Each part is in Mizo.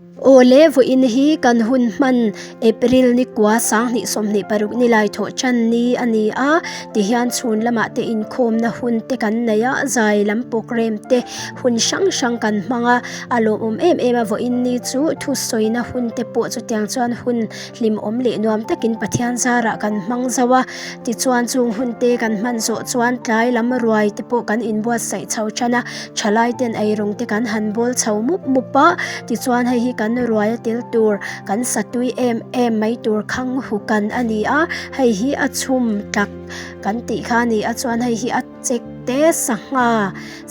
Awle, vawiin hi kan hun hman April ni kua 2026 ni lai thawh tan ni a ni a, tihian chhun lamah te inkhawmna hun te kan nei a, zai lam programme te hun hrang hrang kan hmang a, a lawmawm em em a, vawiin ni chu thusawina hun te pawh chutiang chuan hun hlimawm leh nuam takin Pathian zarah kan hmang zo a, tichuan chung hun te kan hman zawh chuan tlai lam ruai te pawh kan inbuatsaih chho tan a, thalai ten eirawng te kan han bawl chho mup mup a, tichuan hei hi kan ruai a tel tur kan satui em em mai tur khang hu kan a ni a, hei hi a chhum tlak kan tih kha a ni a chuan hei hi a chek te sangha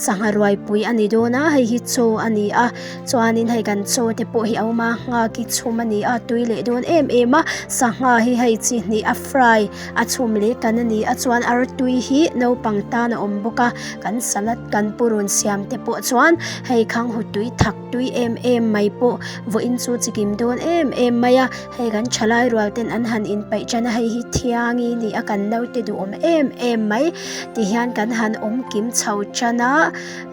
sangha ruaipui a ni dawn a hei hi chaw a ni a chuanin hei kan chaw te pawh hi a awm a nghak hi chhum a ni a tui leh dawn em em a sangha hi hei chi hnih a fry a chhum leh kan a ni a chuan artui hi naupang tan a awm bawk a kan salad kan purun siam te pawh chuan hei khang hu tui thak tui em em mai pawh vawiin chu chikim dawn em em mai a hei kan thalai rual ten an han inpeih tan a hei hi thiangi ni a kan naute duhawm em em mai ti hian kan han awm kim chho tan a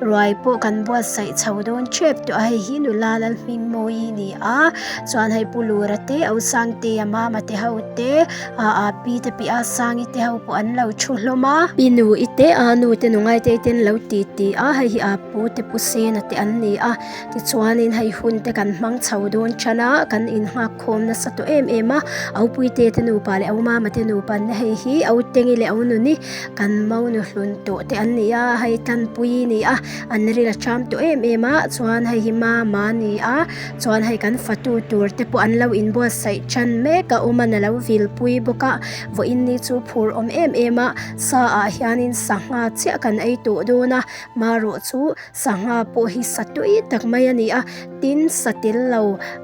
ruai pawh kan buatsaih chho dawn tep tawh a hei hi nula Lalhmingmawii ni a chuan hei pu Lura te Ausangte a mama te ho te ah ah pi te piah a Sangi te ho pawh an lo thu hlawm a pi nu i te a nu te nungai te ten lo ti ti a hei hi a pu te pu Sena te an ni a tichuanin hei hun te kan hmang chho dawn tan a kan innghak khawm nasa tawh em em a Aupuite te nupa leh Aumama te nupa an ni hei hi Autengi leh Aununi kan monu hlun tawh te an ni a hei Tanpui a ni a an ril a ṭam tawh em em a chuan hei hi Mama a ni a chuan hei kan fatu tur te pawh an lo inbuatsaih ṭan mek a awm a na lo vilpui bawk a vawiin ni chu phur awm em em a sa ah hianin sangha chiah kan ei tawh dawn a marawh chu sangha pawh hi sa tui tak mai a ni a tin sa tel lo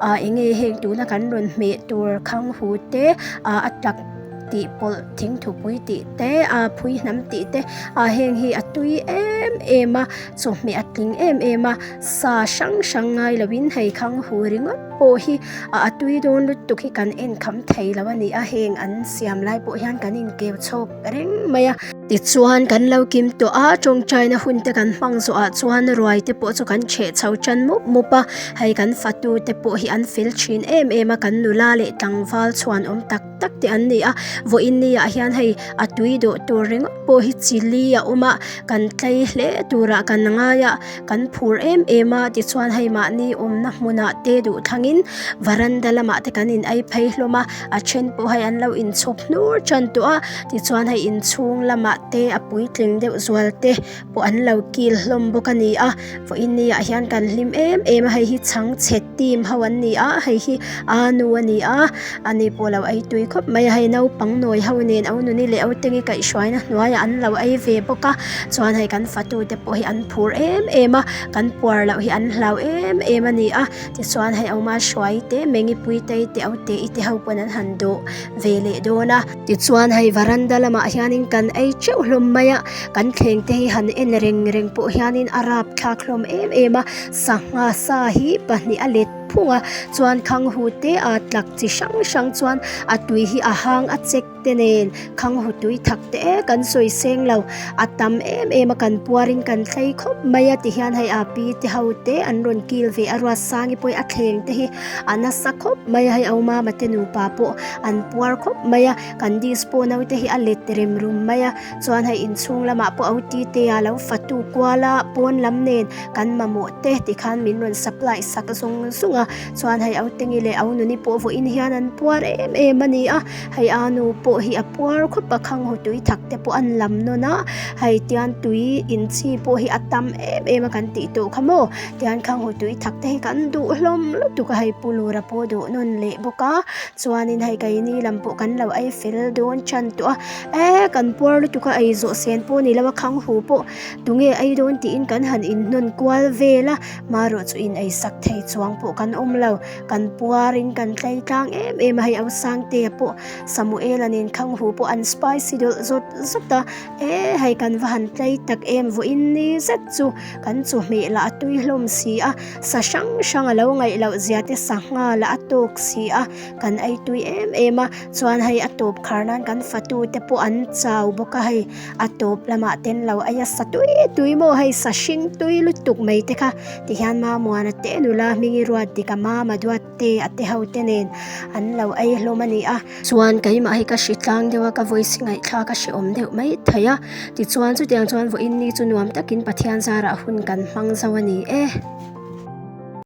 ah eng nge heng tuna kan rawn hmeh tur khang hu te ah a tak tih pawlh thingthupui tih te ah phui hnam tih te ah heng hi a tui em em a chawhmeh a tling em em a sa hrang hrang ngai lovin hei khang hu ringawt pawh hi ah a tui dawn lutuk hi kan en kham thei lo a ni a heng an siam lai pawh hian kan inkeu chhawk reng mai a. Tichuan kan lo kim tawh a tawngtaina hun te kan hmang zawh ah chuan ruai te pawh chu kan chheh chho tan mup mup a hei kan fatu te pawh hi an fel thin em em a kan nula leh tlangval chhuan awm tak tak te an ni a vawiin ni ah hian hei a tui dawh tur ringawt pawh hi chili a awm a kan tlei hle turah kan ngai a kan phur em em a tichuan hei mahni awmna hmunah te duh thlangin varanda lamah te kan in ei phei hlawm a a then pawh hei an lo inchhawp hnur tan tawh a tichuan hei inchhung lamah te a puitling deuh zual te pawh an lo kil hlawm bawk a ni a vawiin ni ah hian kan hlim em em a hei hi chhangchhe team ho an ni a hei hi anu a ni a ani pawh lo ei tui khawp mai a hei naupang nawi ho nen au nuni leh au tengi kaihhruaina hnuaiah an lo ei ve bawk a chuan hei kan fatu te pawh hi an phur em em a kan puar loh hi an hlau em em a ni a tichuan hei awma hruai te mengipui te te au te i te ho pawn an han dawh ve leh dawn a. Tichuan hei varanda lamah hianin kan ei teuh hlawm mai a, kan thleng te hi han en reng reng pawh hianin a rapthlak hlawm em em a, sangha sa hi pahnih a let phung a, chuan khanghu te a tlak chi hrang hrang chuan a tui hi a hang a chek te nen khanghu tui thak te kan sawi seng lo, a tam em em a kan puarin kan thlei khawp mai a tihian hei a pi te ho te an rawn kil ve a Ruatsangi pawh hi a thleng te hi a nasa khawp mai a hei au mama te nupa pawh an puar khawp mai a kan dispo naute hi a let rem rum mai a chuan hei inchhung lamah pawh au ti te a lo fatu kual a pawn lam nen kan mamawh te tikhan min rawn supply sak zung zung a chuan hei au tengi leh au nuni pawh vawiin hian an puar em em a ni a hei a nu pawh hi a puar khawp a khang haw tui thak te pawh an lam nawn a hei tian tui in chi pawh hi a tam em em a kan tih tawh kha maw. Tian khang haw tui thak te hi kan duh hlawm lutuk a hei pu lura pawh duh nawn leh bawk a chuanin hei keini lam pawh kan lo ei fel dawn tan tawh a e kan puar lutuk a ei zawh sen pawh ni lo a khang hu pawh tunge ei dawn tiin kan han inhnawn kual vel a marawh chu in ei sak thei chuang pawh kan awm lo kan puarin kan tlei tlang em em a hei Ausangtea pawh Samuela nen. chuanin khanghu pawh an spicy deuh zawt zawt a e hei kan va han tlei tak em vawiin ni zet chu kan chawhmeh lah a tui hlawm si a sa hrang hrang a lo ngaih loh zia te sangha lah a tawk si a kan ei tui em em a chuan hei a tawp khar nan kan fatu te pawh an chau bawk a hei a tawp lamah ten lo ei a sa tui tui maw hei sa hring tui lutuk mai te kha tihian Mamuana te nula hming i ruat dik a mama duat te a te ho te nen an lo ei hlawm a ni a. Chuan keimah hi ka hri tlang deuh a, ka voice ngaihthlak a hrehawm deuh mai thei a. Tichuan chutiang chuan vawiin ni chu nuam takin Pathian zarah hun kan hmang zo a ni e.